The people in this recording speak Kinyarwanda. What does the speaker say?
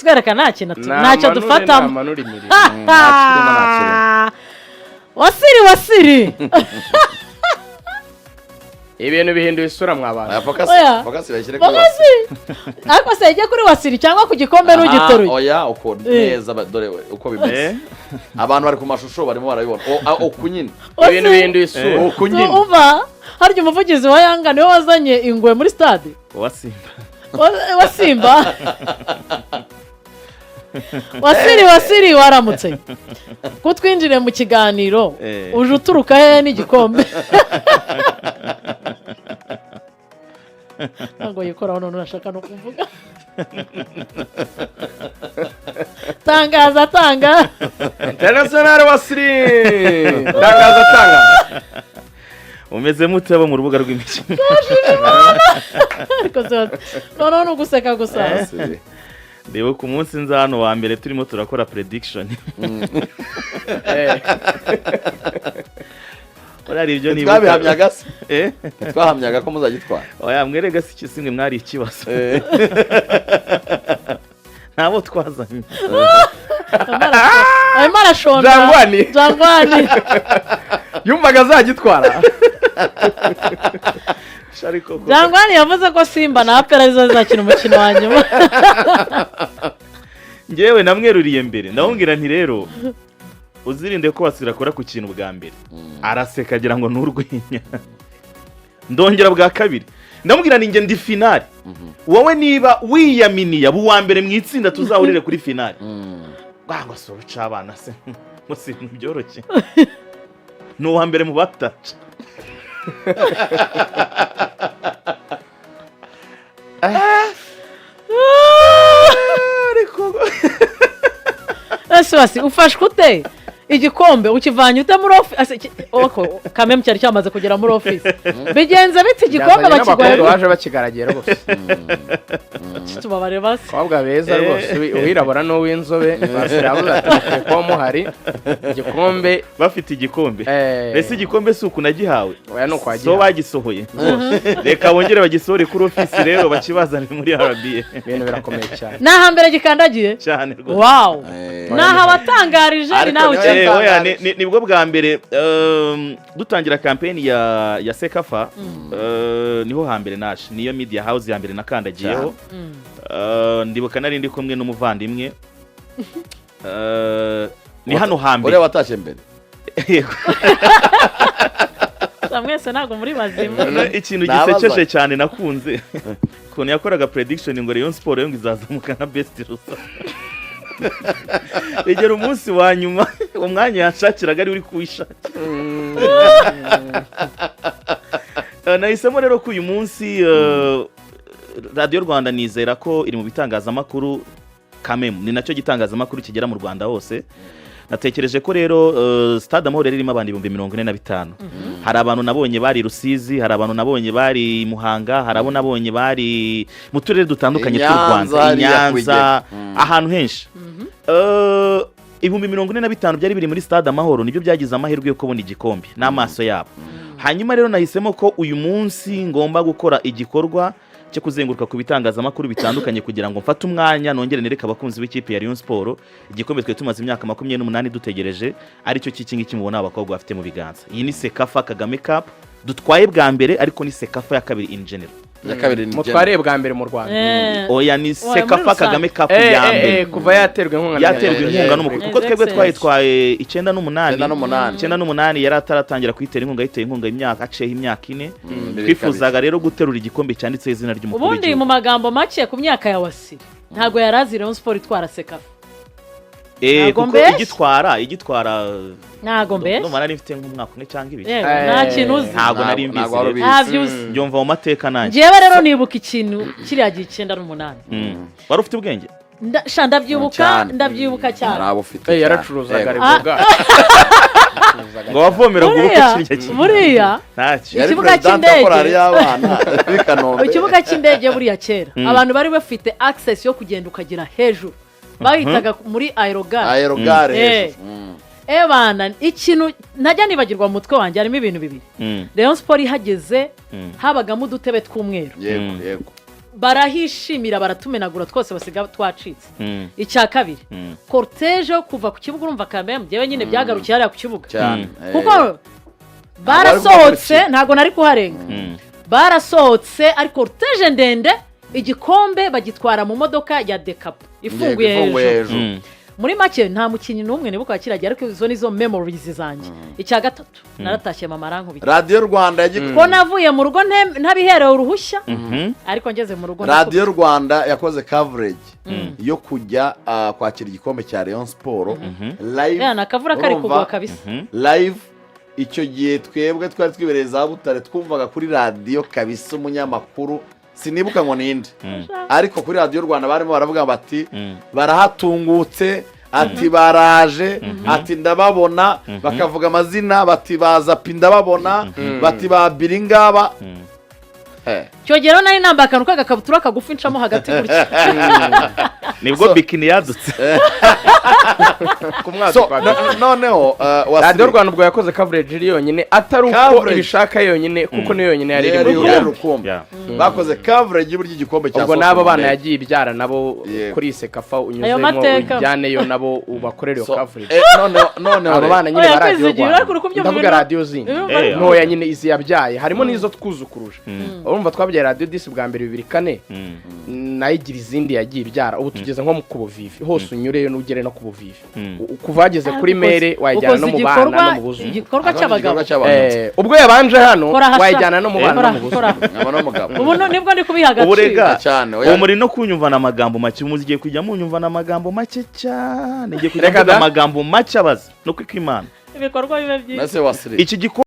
Kutwereka nta kintu ntacyo Namanure, dufatamo. Namanure imirimo. Nta kirimo, nta kirimo. Wasiri, Wasiri. Ibintu bihinduye isura, mwa bantu. Aya, focus. Oya. Focus bayishyire kuri Focus. Ariko se ijye kuri Wasiri cyangwa ku gikombe n'ugiteruye? Oya, uko neza dore uko bimeze. Abantu bari ku mashusho barimo barabibona. Uku nyine. Ibintu bihinduye isura. Uku nyine. Uva harya umuvugizi wa Yanga niwe wazanye ingwe muri stade? Wa Simba. Wa Simba. Wasiri, Wasiri, waramutse kutwinjire mu kiganiro. Uje uturuka hehe n'igikombe? Ntabwo yikoraho none urashaka no kuvuga. Tangaza, tanga. International Wasiri, tangaza, tangaza. Umeze mute abo mu rubuga rw'imikino? Ariko noneho ni uguseka gusa. Wasiri. Reba ku munsi nza hano wa mbere turimo turakora prediction. Uriya hari ibyo nibuka. Ntitwabihamyaga se? Eh? Ntitwahamyaga ko muzagitwara? Oya, mwerega si kimwe mwari ikibazo. Ntabo twazanye. Arimo arashonda. Jangwani. Jangwani. Yumvaga azagitwara. Ariko koko. Jangwani yavuze ko Simba na APR arizo zizakina umukino wa nyuma. Njyewe namweruriye mbere, ndamubwira nti: "Rero uzirinde ko Wasira akora ku kintu bwa mbere." Araseka agira ngo ni urwenya. Ndongera bwa kabiri ndamubwira ni njye ndi finale, wowe niba wiyaminiye aba uwa mbere mu itsinda, tuzahurire kuri finale. Ngo si uruca abana se, ngo si ibintu byoroshye, ni uwa mbere mu bataca. Ariko Ese wasi ufashwe ute? Igikombe ukivanye ute muri ofisi? Kameme cyari cyamaze kugera muri ofisi, bigenze bite? Igikombe Byazanye bakiguhaye? N'abakobwa baje bakigaragiye rwose. Tubabare basi. Abakobwa beza rwose, uwirabura n'uw'inzobe. Wasiri yavuze ati: "Mukwiye kuba muhari, igikombe." Bafite igikombe. Mbese igikombe si uku nagihawe? Oya, ni So ukwagihawe. bagisohoye, reka bongere bagisohore kuri ofisi rero, bakibazane muri RBA. Ibintu birakomeye cyane. Ni ahambere gikandagiye. Cyane rwose. Wow, ni aha watangarije, ni Ariko nawe niwe ukina. Oya, nibwo bwa mbere dutangira kampeni ya CECAFA, niho hambere naje, niyo media house ya mbere nakandagiyeho. Ndibuka nari ndi kumwe n'umuvandimwe. Ni hano hambere. Uriya watashye mbere? Yego. Mwese ntabwo muri bazima. Noneho ikintu Nabaza. gisekeje cyane nakunze ukuntu yakoraga prediction ngo Rayon Sport yo ngo izazamuka na Best Rusa, bigera umunsi wa nyuma umwanya yashakiraga ari uri kuwishakira. Nahisemo rero ko uyu munsi Radiyo Rwanda nizera ko iri mu bitangazamakuru kamemu, ni nacyo gitangazamakuru kigera mu Rwanda hose. Natekereje ko rero Stade Amahoro yari irimo abantu 45,000. Hari abantu nabonye bari Rusizi, hari abantu nabonye bari Muhanga, hari abo nabonye bari mu turere dutandukanye I tw'u Nyanza, Rwanda, i hariya ku Nyanza, Igera. Ahantu henshi. 45,000 byari biri muri Stade Amahoro nibyo byagize amahirwe yo kubona igikombe n'amaso yabo. Hanyuma rero nahisemo ko uyu munsi ngomba gukora igikorwa cyo kuzenguruka ku bitangazamakuru bitandukanye kugira ngo mfate umwanya nongere nereke abakunzi b'ikipe ya Rayon Sport igikombe twari tumaze imyaka 28 dutegereje, aricyo cy'iki ngiki mubona abakobwa bafite mu biganza. Iyi ni CECAFA Kagame Cup dutwaye bwa mbere, ariko ni CECAFA ya kabiri in general. Ya kabiri ni Mutwariye bwa mbere mu Rwanda? Oya, ni muri CECAFA rusange. Kagame Cup ya mbere. Kuva yaterwa inkunga na Yaterwa inkunga n'umukuru, kuko twebwe Excellence. twayitwaye 98. 98. 98 yari ataratangira kuyitera inkunga, yiteye inkunga imyaka aciyeho imyaka 4. Mbere. Twifuzaga rero guterura igikombe cyanditseho izina ry'umukuru Ubundi mu w'igihugu. magambo make, ku myaka ya Wasiri ntabwo yari azi Rayon Sport itwara CECAFA. Ntabwo Kuko mbeshya. igitwara Ntabwo mbeshya. ndumva nari mfite nk'umwaka umwe cyangwa 2. Yewe, nta kintu uzi. Ntabwo nari mbizi Ntabwo wari rero. ubizi. Ntabyo uzi. Mbyumva mu mateka nanjye. Njyewe rero nibuka ikintu kiriya gihe, 98. Wari ufite ubwenge. Sha, ndabyibuka. Cyane. Ndabyibuka cyane. Hari abo ufite cyane. Yaracuruzaga Yego. aribwo bwato. Ngo wavomeraga ubukwe. Buriya Kirya kintu buriya ntacyo. Yari Ikibuga perezidante wa cy'indege. korali y'abana b'i Kanombe. Ikibuga cy'indege buriya kera abantu bari bafite access yo kugenda ukagera hejuru, bahitaga muri aérogare. Aérogare hejuru. Ebana, ikintu ntajya nibagirwa mu mutwe wanjye harimo ibintu bibiri. Rayon Sport ihageze habagamo udutebe tw'umweru. Yego yego. Barahishimira, baratumenagura twose, basiga twacitse. Icya kabiri, cortège yo kuva ku kibuga, urumva kameme, njyewe nyine byagarukiye hariya ku kibuga, Cyane. Kuko barasohotse, ntabwo nari kuharenga. Barasohotse ari cortège ndende, igikombe bagitwara mu modoka ya décapot ifunguye ifunguye hejuru. hejuru. Muri make, nta mukinnyi n'umwe nibuka wakiragiye, ariko izo nizo memories zanjye. Icya gatatu, naratashye, mama arankubita. Radiyo Rwanda Ko navuye mu rugo ntabiherewe uruhushya, ariko ngeze mu rugo Radiyo Rwanda yakoze coverage yo kujya kwakira igikombe cya Rayon Sport live. Ya, ni akavura kari Urumva? kugwa kabisa. Live. Icyo gihe twebwe twari twibereye za Butare, twumvaga kuri radiyo kabisa umunyamakuru, sinibuka ngo ninde, ariko kuri Radiyo Rwanda barimo baravuga bati barahatungutse, ati baraje, ati ndababona, bakavuga amazina, bati baza pi ndababona, bati ba biringaba. Icyo gihe rero nari nambaye akantu k'agakabutura kagufi ncamo hagati gutya. Nibwo bikini yadutse. Ku mwaka So, kwa noneho Radiyo Rwanda ubwo yakoze coverage iri yonyine, atari uko Coverage. ibishaka yonyine, kuko niyo yonyine yari iri yari mu yari Rwanda. rukumbi. Bakoze coverage y'uburyo igikombe cya Ubwo sohoka n'abo mu bana ndege. yagiye ibyara nabo kuri CECAFA Ayo unyuzemo mateka. ujyaneyo nabo ubakorere iyo So, coverage. noneho Abo rero, bana nyine Oya, ba Radiyo kwizigira, Rwanda, ariko uri kubyumva ndavuga radiyo zindi ntoya nyine, izi yabyaye harimo n'izo twuzukuruje. Urumva twabyaye Radiyo Dix bwa mbere 2004, nayo igira izindi yagiye ibyara. Ubu tugeze nko ku Buvivi hose, unyureyo n'ugere no ku Buvivi. Kuva wageze kuri mere wayijyana Ukoze no mu bana no igikorwa mu buzukuru. igikorwa Akora cy'abagabo. igikorwa cy'abagabo. Ubwo yabanje hano, Kora hasha. wayijyana no mu bana no mu Kora, buzukuru. kora. Nkaba n'umugabo. Ubu nibwo ndi kubiha Ubu agaciro. rega Cyane, oya. ubu muri no kunyumvana amagambo make, muzigiye kujya munyumvana amagambo make cyane, ngiye kujya Reka mvuga da. amagambo make abaza no kwiko Imana. Ibikorwa bibe byiza. Nase wasiri Iki gikombe.